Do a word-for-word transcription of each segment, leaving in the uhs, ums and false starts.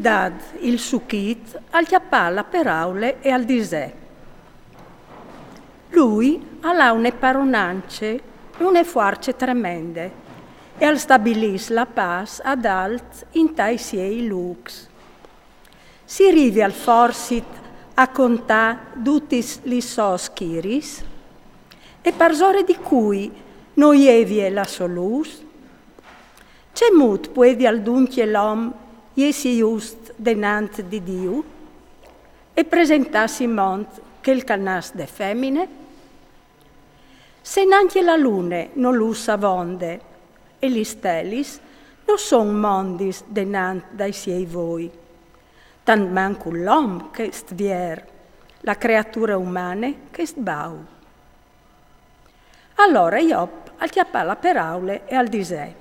Dad il suchit al cjapà la peraule e al disè: Lui al à une paronance e une fuarce tremende, e al stabilìs la pâs adalt intai siei lûcs. Si rivial forsit a contâ dutis lis sôs schiris? E parsore di cui no jevie la sô lûs? Cemût puedial duncje l'om jessi just denant di Diu e presentâsi mont chel che al nas de femine? Se nancje la lune no lûs avonde e lis stelis no son mondis denant dai siei voi, tant mancul l'om che st' vier, la creature umane che st' bau. Alore Job al cjapà la peraule e al disè: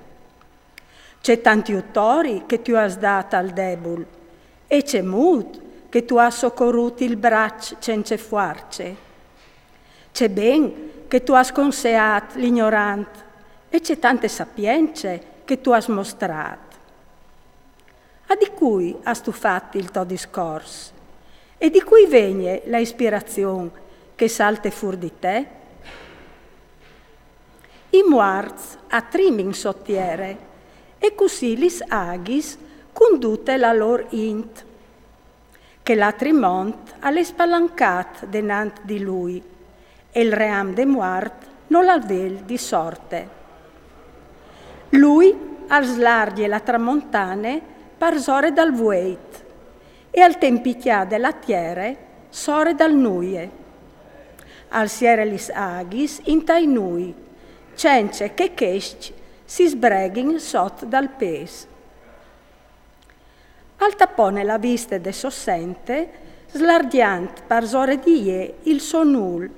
Ce tant jutori che tu âs dât al debul, e cemût che tu âs socorût il braç cence fuarce! Ce ben che tu âs conseât l'ignorant, e ce tante sapience che tu âs mostrât! A di cui âstu fat il to discors? E di cui vegne la ispirazion che salte fûr di te? I muarts a trimin sot tiere, e cussì lis aghis cun dute la lôr int. Chel altri mont al è spalancât denant di lui, e il ream de muart nol à vêl di sorte. Lui al slargjie la tramontane parsore dal vueit, e al tè in picjade la tiere sore dal nuie. Al siere lis aghis intai nûi, cence che chescj si sbreghin sot dal pês. Al tapone la viste de sô sente, slargjant parsore di jê il so nûl.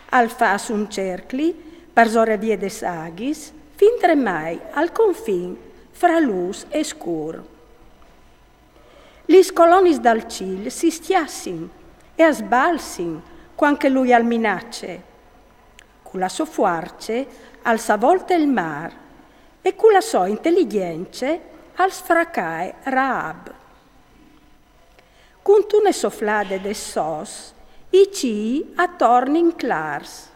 Al fâs un cercli parsore vie des aghis, fintremai al confin fra lûs e scûr. Lis colonis dal cîl si scjassin e a sbalsin cuant che lui al minace. Cu la sô fuarce al savolte il mâr, e cu la sô inteligjence al sfracae Rahab. Cuntune soflade des sôs, i cîi a tornin clars.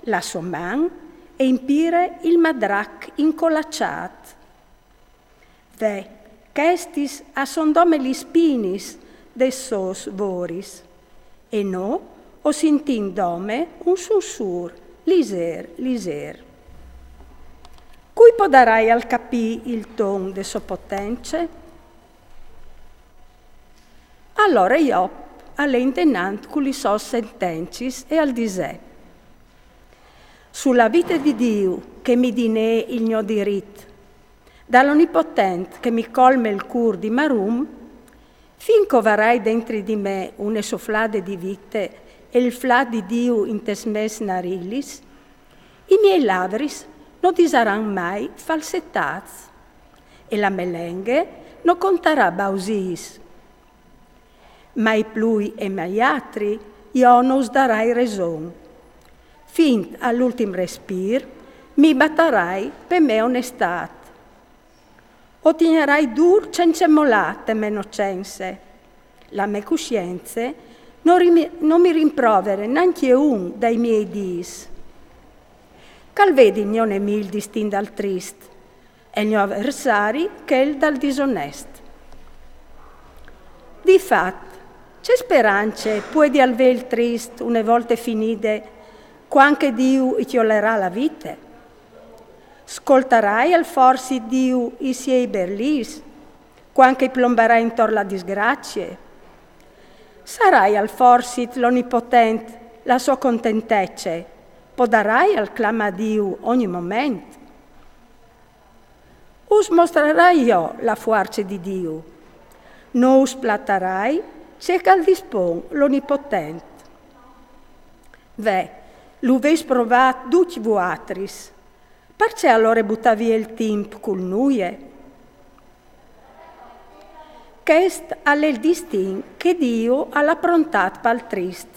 La sô man e impire il madrac incolaçât. Ve, chestis a son dome lis pinis des sôs voris, e nô o sintìn dome un sunsûr lizêr, lizêr. Cui podaraial capî il ton de sô potence? Alore Job al è indenant cu lis sôs sentencis e al disè: Su la vite di Diu che mi dinee il gno dirit, dal Onipotent che mi colme il cûr di marum, fin che o varai dentri di me une soflade di vite e il flât di Diu intes mês narilis, i miei lavris no disaran mai falsetâts, e la mê lenghe no contarà bausîs. Mai plui e mai atri, jo no us darai reson. Fin al ultin respîr mi batarai pe mê onestât. O tignarai dûr cence molâ te mê nocence. La mê cussience no, rimi- no mi rimprovere nancje un dai miei dîs. Che al vedi il gno nemî il distin dal trist, e il gno aversari chel dal disonest. Di fat, ce sperance puedial vê il trist une volte finide, cuant che Diu i cjolerà la vite? Scoltaraial forsit Diu i siei berlîs, cuant che i plombarà intor la disgracie? Saraial forsit l'Onipotent la sô contentece? Podaraial clamâ Diu ogni moment? Us mostrarai jo la fuarce di Diu. No us platarai ce che al dispon l'Onipotent. Ve, lu vês provât ducj vuatris. Parcè alore butâ vie il timp cul nuie? Chest al è il distin che Diu al à prontât pal trist,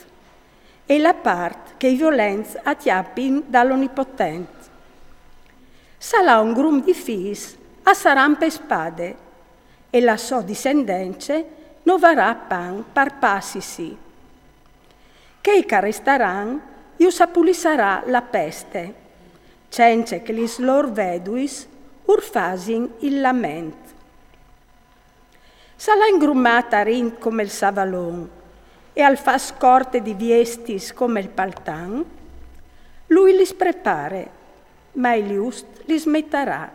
e la part che i violents a cjapin dal Onipotent. Salà un grum di fîs a saran pe spade, e la sô discendence no varà pan par passisi. Chei ch'a restaran, ju sa pulissarà la peste, cence che lis lôr veduis ur fasin il lament. S'al à ingrumât arint come il savalon, e al fâs corte di viestis come il paltan, lui lis prepare, ma il just lis metarà,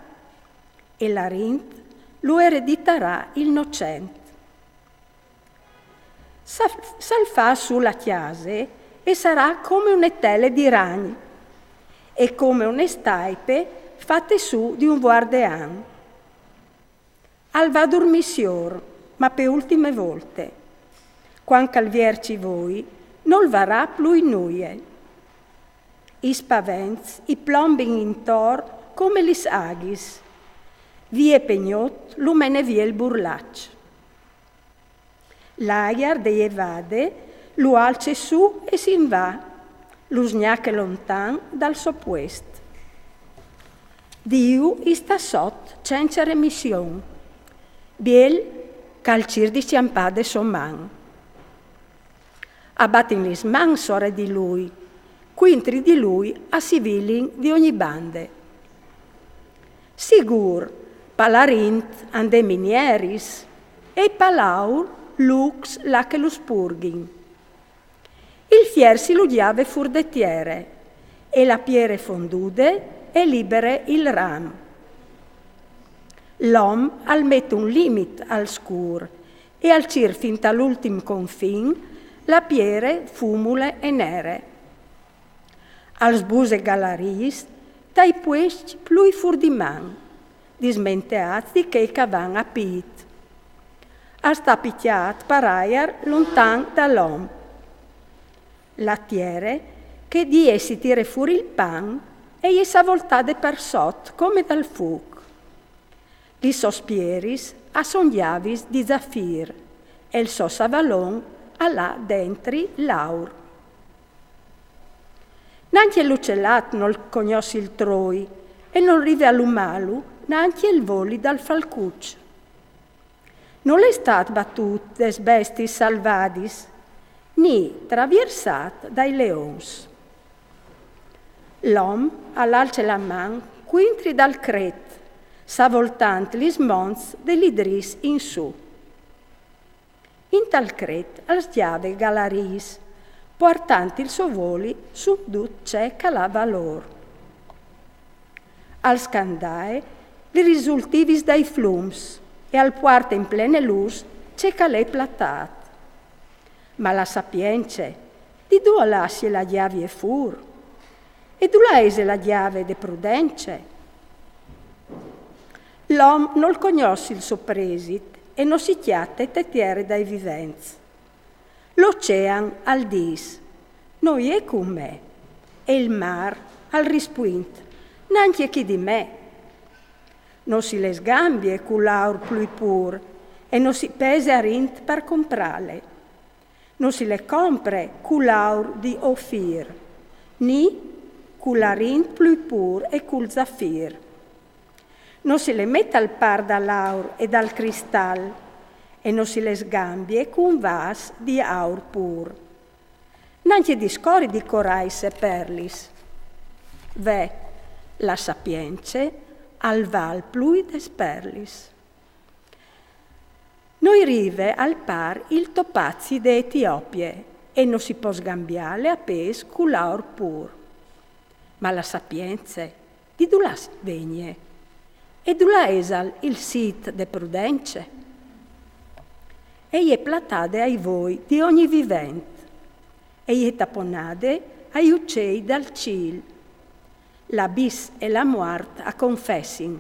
e l'arint lu ereditarà il nocent. S'al fâs su la cjase, e sarà come une tele di ragn, e come une staipe fate su di un vuardean. Al va a durmî siôr, ma pe ultime volte. Cuant ch'al vierç i voi, nol varà plui nuie. I spavents i plombin intor come lis aghis. Vie pe gnot lu mene vie il burlaç. L'aiar de jevade lu alce su e si 'nd va, lu sgnache lontan dal so puest. Diu i sta sot cence remission, biel ch'al cîr di scjampâ de sô man. A batin lis mans sore di lui, cuintri di lui a sivilin di ogni bande. Sigûr, pa l'arint a 'nd è minieris, e pa l'aur lûcs là che lu spurghin. Il fier si lu gjave fûr de tiere, e la piere fondude e libere il ram. L'om al met un limit al scûr, e al cîr fin tal ultim confin la piere fumule e nere. Al sbuse galariis tai puescj plui fûr di man, dismenteâts di chei ch'a van a pît. Al sta picjât par aiar lontan dal om. La tiere, che di jê si tire fûr il pan, e je savoltade par sot come dal fûc. Lis sôs pieris a son gjavis di zafîr, e il so savalon al à dentri l'aur. Nancje l'ucelat nol cognòs il troi, e nol rive a lumâlu nancje il voli dal falcuç. Nol è stât batût des bestiis salvadis, ni traviersât dai leons. L'om al alce la man cuintri dal cret, savoltant lis monts de li drîs in sù. Intal cret al sgjave galariis, puartant il so voli su dut ce ch'al à valôr. Al scandae li risultivis dai flums e al puarte in plene lûs ce ch'al è platât. Ma la sapience, di dulà lassie la gjavie fûr? E dulà ese la gjave de prudence? L'om nol cognòs il so presit e no si cjate te tiere dai vivents. L'ocean al dîs: no je cun me. E il mâr al rispuint: nancje chi di me. No si le sgambie cul aur plui pûr, e no si pese arint par comprâle. No si le compre cul aur di Ofîr, ni cul arint plui pûr e cul zafîr. No si le met al pâr dal aur e dal cristal, e no si le sgambie cun vâs di aur pûr. Nancje discori di corais e perlis. Ve, la sapience al vâl plui des perlis. No i rive al pâr il topazi de Etiopie, e no si pò sgambiâle a pês cul aur pûr. Ma la sapience di dulà vegnie? E dulà esal il sît de prudence? E je platade ai voi di ogni vivent, e je taponade ai ucei dal cîl. L'abìs e la muart a confessin.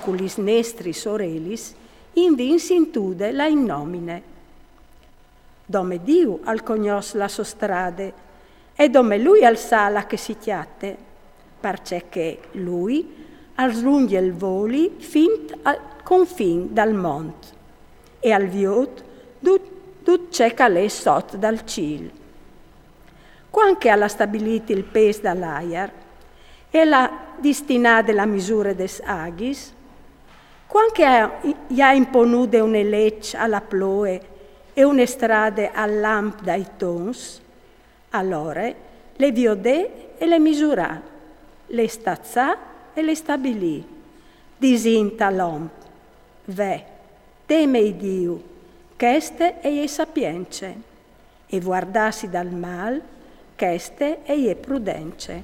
Cu lis nestris orelis i 'nd vin sintude la innomine. Dome Diu al cognòs la sô strade, e dome lui al sa là che si cjate, parcè che lui al slungje il voli fin al confin dal mont, e al viôt dut, dut ce ch'al è sot dal cîl. Cuant che al à stabilît il pês dal aiar, e al à distinade la misure des aghis, Cuant che i à imponude une leç a la ploe e une strade al lamp dai tons, alore le viodè e le misurà, le staçà e le stabilì, disint al om: Ve, teme i Diu, cheste e je sapience, e vuardassi dal mâl, cheste e je prudence.